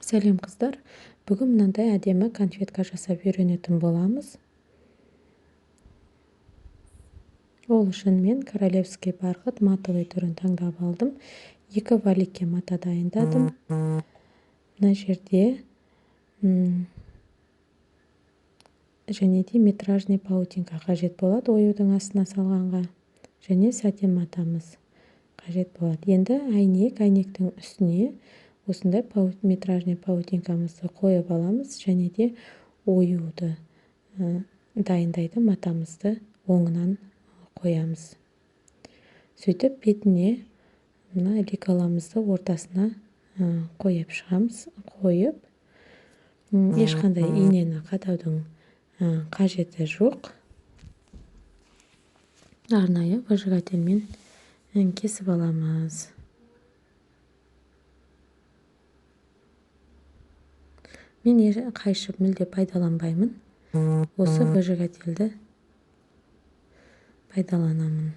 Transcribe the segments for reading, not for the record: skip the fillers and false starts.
Сәлем, қыздар! Бүгін мынандай әдемі конфетка жасап үйренетін боламыз. Ол үшін мен королевский бархат матовый түрін таңдап алдым. 2 валикке мата дайындадым. Мына жерде және де метражный паутинка қажет болады оюдың астына салғанға, және сатин матамыз қажет болады. Енді әйнектің үстіне осындай метражный паутинкамызды қойып аламыз және де оюды дайындайтын матамызды оңынан қоямыз. Сөйтіп бетіне мына лекаламызды ортасына қойып шығамыз. Қойып, ешқандай инені қадаудың қажеті жоқ. Арнайы выжигательмен кесіп аламыз. Мен қайшы мүлде пайдаланбаймын. Осы выжигательді пайдаланамын.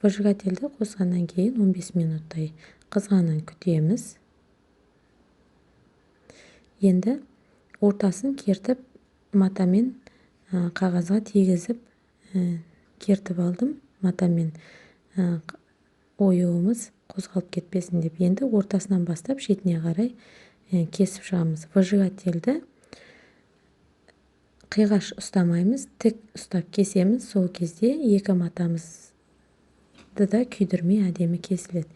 Выжигательді қосқаннан кейін 15 минуттай қызғанын күтеміз. Енді ортасын кертіп, матамен қағазға тигізіп, кертіп алдым. Матамен оюымыз қозғалып кетпесін деп. Енді ортасынан бастап шетіне қарай кесіп шығамыз. Выжигательді қиғаш ұстамаймыз, тік ұстап кесеміз. Сол кезде екі матамызды да күйдірмей әдемі кесіледі.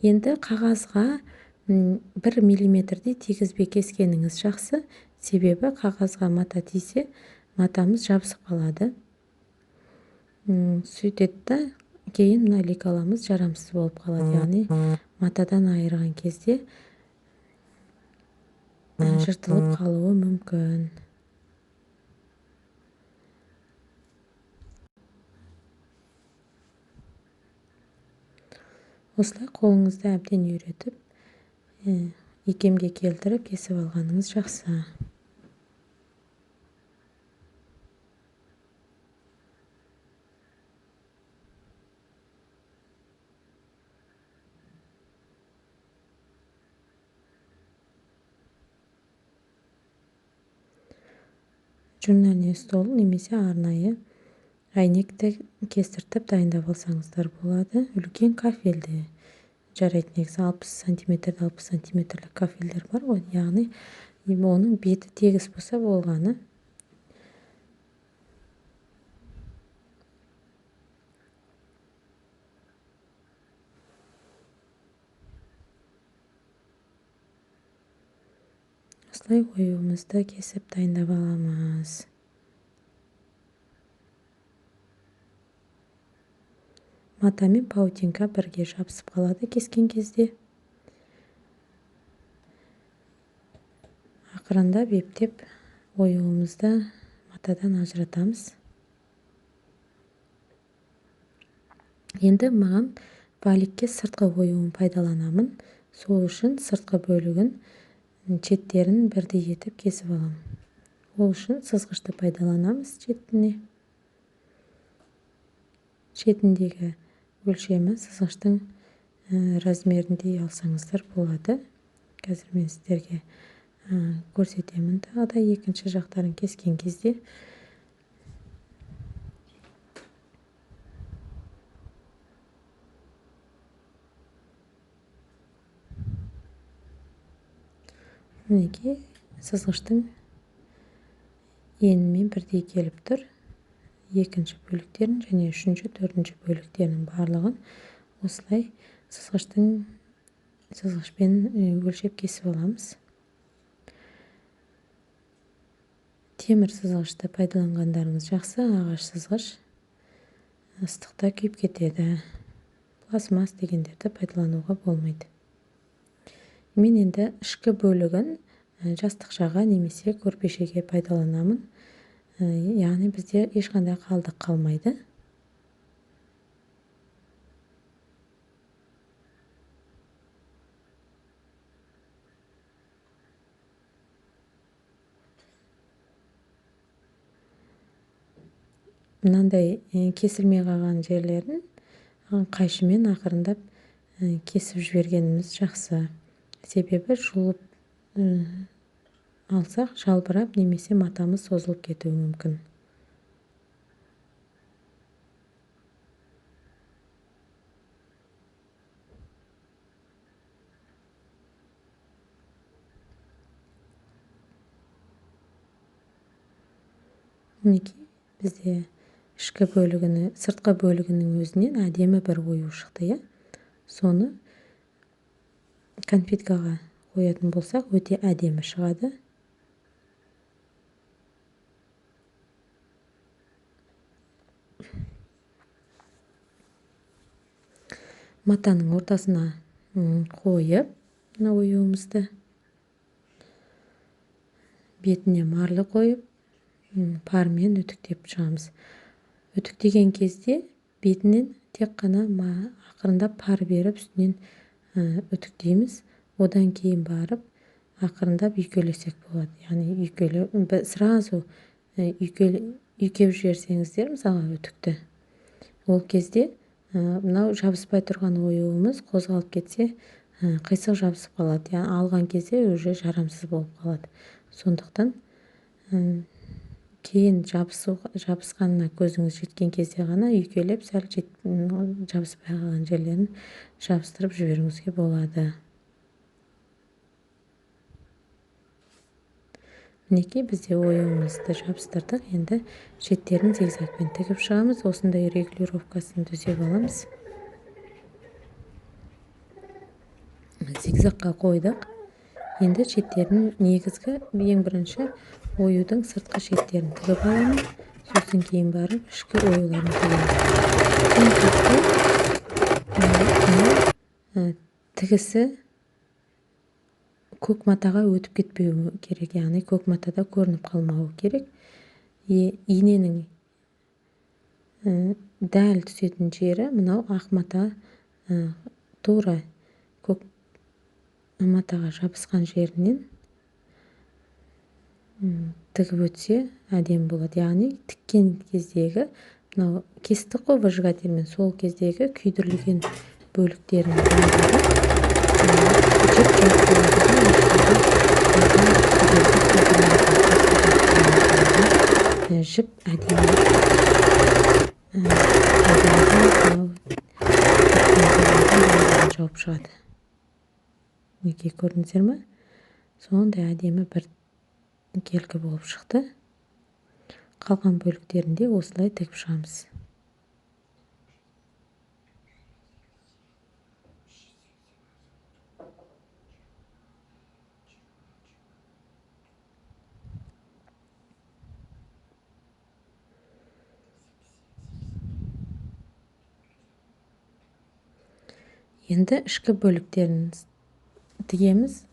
Енді қағазға 1 миллиметрдей тигізбей кескеніңіз жақсы. Себебі қағазға мата тисе, матамыз жабысып қалады. Сөйтеді да кейін мына лекаламыз жарамсыз болып қалады. Яғни матадан айырған кезде жыртылып қалуы мүмкін. Осылай қолыңызды әбден үйретіп, икемге келтіріп кесіп алғаныңыз жақсы. Журнальный стол немесе арнайы әйнекті кестіртіп дайындап алсаңыздар болады. Үлкен кафельде жарайды, негізі 60 сантиметрді 60 сантиметрлік кафельдер бар ғой, яғни оның беті тегіс болса болғаны. Осылай оюымызды кесіп дайындап аламыз. Мата мен паутинка бірге жабысып қалады кескен кезде. Ақырындап ептеп оюымызды матадан ажыратамыз. Енді маған валикке сыртқы оюын пайдаланамын. Сол үшін сыртқы бөлігін шеттерін бірдей етіп кесіп аламын. Ол үшін сызғышты пайдаланамыз шетіне. Шетіндегі өлшемі сызғыштың размеріндей алсаңыздар болады. Қазір мен сіздерге көрсетемін тағы да екінші жақтарын кескен кезде. Мінекей сызғыштың енімен бірдей келіп тұр. Екінші бөліктерін және үшінші, төртінші бөліктерінің барлығын осылай сызғышпен өлшеп кесіп аламыз. Темір сызғышты пайдаланғандарыңыз жақсы, ағаш сызғыш ыстықта күйіп кетеді. Пластмасс дегендерді пайдалануға болмайды. Мен енді ішкі бөлігін жастықшаға немесе көрпешеге пайдаланамын. Яғни бізде ешқандай қалдық қалмайды. Мынандай кесілмей қалған жерлерін қайшымен ақырындап кесіп жібергеніміз жақсы. Себебі жұлып алсақ, жалбырап немесе матамыз созылып кетуі мүмкін. Мінекей, бізде ішкі бөлігіні, сыртқы бөлігінің өзінен әдемі бір ою шықты, иә? Соны конфеткаға қоятын болсақ, өте әдемі шығады. Матаның ортасына қойып, мына оюымызды бетіне марлы қойып, пармен үтіктеп шығамыз. Үтіктеген кезде бетінен тек қана ақырындап пар беріп үстінен үтіктейміз. Одан кейін барып ақырындап үйкелесек болады. Яғни сразу үйкеп жіберсеңіздер, мысалға үтікті, ол кезде мынау жабыспай тұрған оюымыз қозғалып кетсе, қисық жабысып қалады. Яғни алған кезде уже жарамсыз болып қалады. Сондықтан кейін жабысқанына көзіңіз жеткен кезде ғана үйкелеп, сәл жабыспай қалған жерлерін жабыстырып жіберуіңізге болады. Мінекей, бізде оюымызды жабыстырдық. Енді шеттерін зигзагпен тігіп шығамыз. Осындай регулировкасын түзеп аламыз. Зигзагқа қойдық. Енді шеттерін негізгі ең бірінші оюдың сыртқы шеттерін тігіп аламын. Сосын кейін барып ішкі оюларын тігеміз. Тігісі көк матаға өтіп кетпеуі керек, яғни көк матада көрініп қалмауы керек. Иненің дәл түсетін жері мынау ақ мата, тура көк матаға жабысқан жерінен тігіп өтсе әдемі болады. Яғни тіккен кездегі мынау кестік қой выжигательмен, сол кездегі күйдірілген бөліктерін барлығы жіп жіп әдемі жауып шығады. Мінекей, көрдіңіздер ме? Сондай әдемі бір келкі болып шықты. Қалған бөліктерінде осылай тігіп шығамыз. Енді ішкі бөліктерін тігеміз.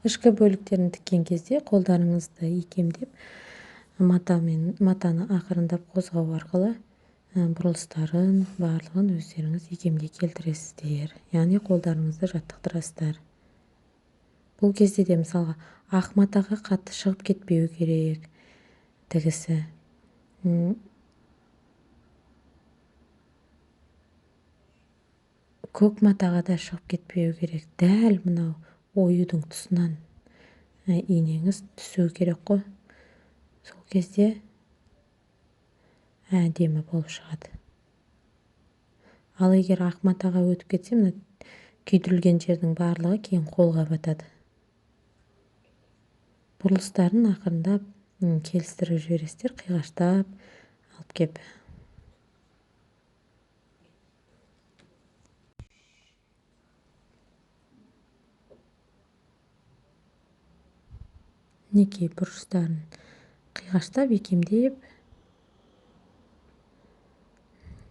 Ішкі бөліктерін тіккен кезде қолдарыңызды икемдеп, матаны ақырындап қозғау арқылы бұрылыстарын барлығын өздеріңіз икемге келтіресіздер. Яғни қолдарыңызды жаттықтырасыздар. Бұл кезде де мысалға ақ матаға қатты шығып кетпеу керек тігісі. Көк матаға да шығып кетпеу керек. Дәл мынау оюдың тұсынан инеңіз түсу керек қой. Сол кезде әдемі болып шығады. Ал егер ақ матаға өтіп кетсе, мына күйдірілген жердің барлығы кейін қолға батады. Бұрылыстарын ақырындап келістіріп жібересіздер, қиғаштап алып кеп. Мінекей, бұрыштарын қиғаштап, икемдеп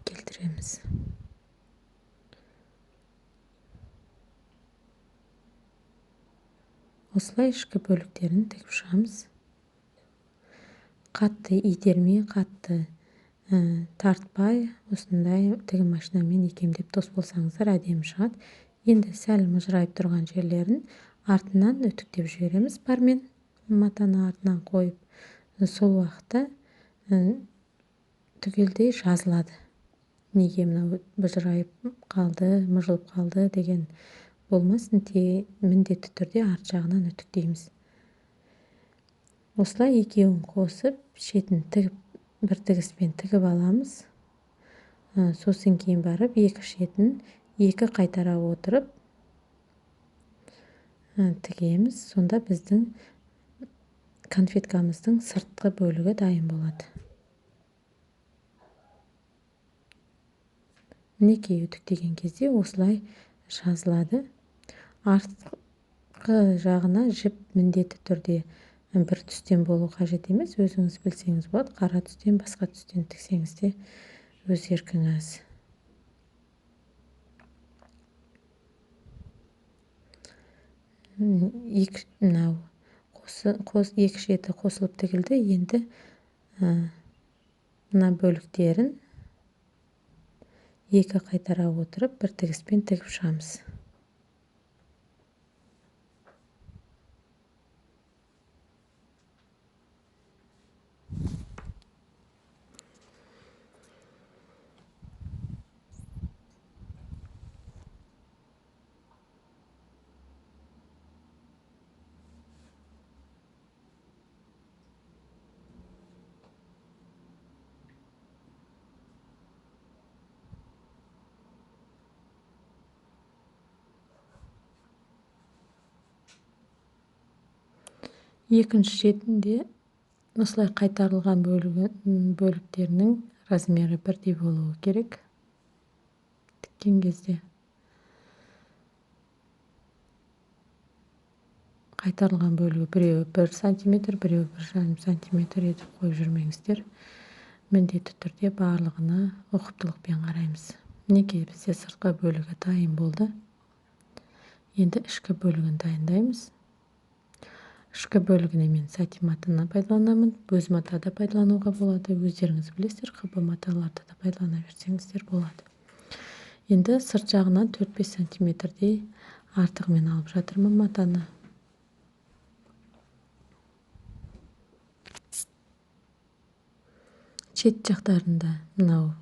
келтіреміз. Осылай ішкі бөліктерін тігіп шығамыз. Қатты итермей, қатты тартпай, осындай тігін машинамен икемдеп тос болсаңыздар әдемі шығады. Енді сәл мыжырайып тұрған жерлерін артынан үтіктеп жібереміз пармен. Матаны артынан қойып, сол уақытта түгелдей жазылады. Неге мынау быжырайып қалды, мыжылып қалды деген болмасын, міндетті түрде арт жағынан үтіктейміз. Осылай екеуін қосып, шетін тігіп, бір тігіспен тігіп аламыз. Сосын кейін барып екі шетін екі қайтара отырып тігеміз. Сонда біздің конфеткамыздың сыртқы бөлігі дайын болады. Мінекей, үтіктеген кезде осылай жазылады. Артқы жағына жіп міндетті түрде бір түстен болу қажет емес, өзіңіз білсеңіз болады. Қара түстен, басқа түстен тіксеңіз де өз еркіңіз. Екі шеті қосылып тігілді. Енді мына бөліктерін екі қайтара отырып бір тігіспен тігіп шығамыз. Екінші шетінде осылай қайтарылған бөліктерінің размері бірдей болуы керек тіккен кезде. Қайтарылған бөлігі біреуі 1 сантиметр, біреуі 1,5 сантиметр етіп қойып жүрмеңіздер. Міндетті түрде барлығына ұқыптылықпен қараймыз. Мінекей, бізде сыртқы бөлігі дайын болды. Енді ішкі бөлігін дайындаймыз. Ішкі бөлігіне мен сатин матаны пайдаланамын. Бөз мата да пайдалануға болады. Өздеріңіз білесіздер, қб маталарды да пайдалана берсеңіздер болады. Енді сырт жағынан 4-5 сантиметрдей артығымен алып жатырмын матаны. Шет жақтарында мынау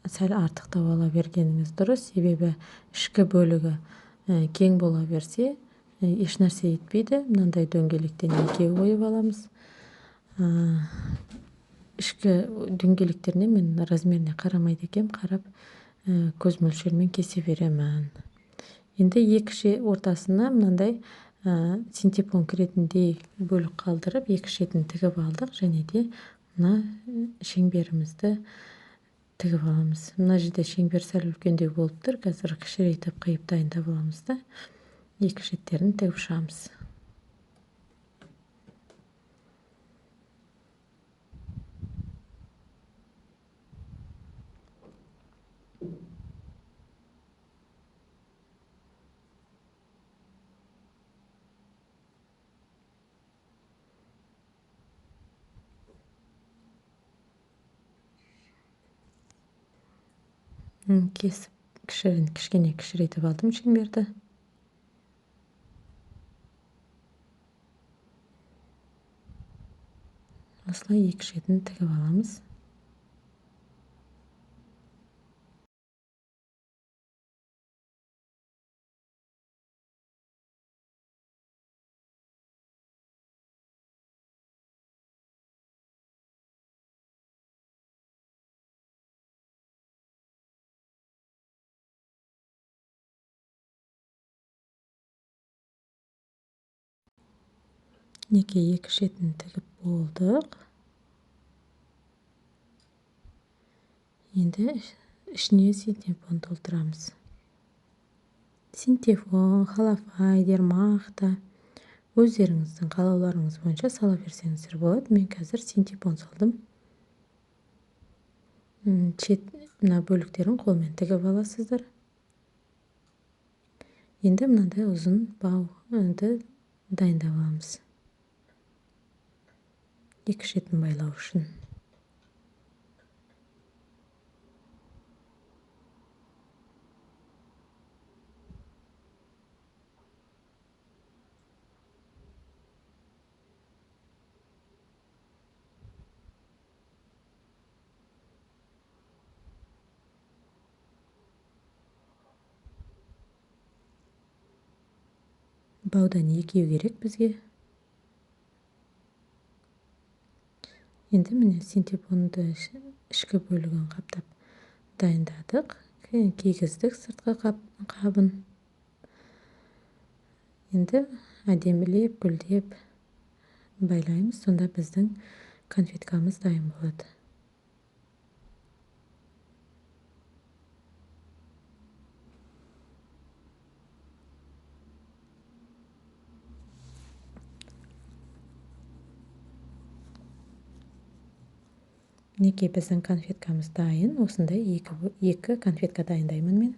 сәл артықтау ала бергеніңіз дұрыс, себебі ішкі бөлігі кең бола берсе еш нәрсе етпейді. Мынандай дөңгелектен екеу қойып аламыз. Ішкі дөңгелектеріне мен размеріне қарамайды екенмін, қарап көз мөлшерімен кесе беремін. Енді екі ортасына мынандай синтепон кіретіндей бөлік қалдырып, екі шетін тігіп алдық және де мына шеңберімізді тігіп аламыз. Мына жерде шеңбер сәл үлкендеу болып тұр, қазір кішірейтіп қиып дайындап аламыз да екі шеттерін тігіп шығамыз. Кесіп кішкене кішірейтіп алдым шеңберді. Осылай екі шетін тігіп аламыз. Мінекей, екі шетін тігіп болдық. Енді ішіне синтепон толтырамыз. Синтепон, халафайдер, мақта өздеріңіздің қалауларыңыз бойынша сала берсеңіздер болады. Мен қазір синтепон салдым. Шет мына бөліктерін қолмен тігіп аласыздар. Енді мынандай ұзын бауды дайындап аламыз. Екі шетін байлау үшін. Баудан екеу керек бізге. Енді міне синтепонды ішкі бөлігін қаптап дайындадық. Кигіздік сыртқы қабын. Енді әдемілеп, гүлдеп байлаймыз. Сонда біздің конфеткамыз дайын болады. Мінекей біздің конфеткамыз дайын. Осындай екі конфетка дайындаймын мен.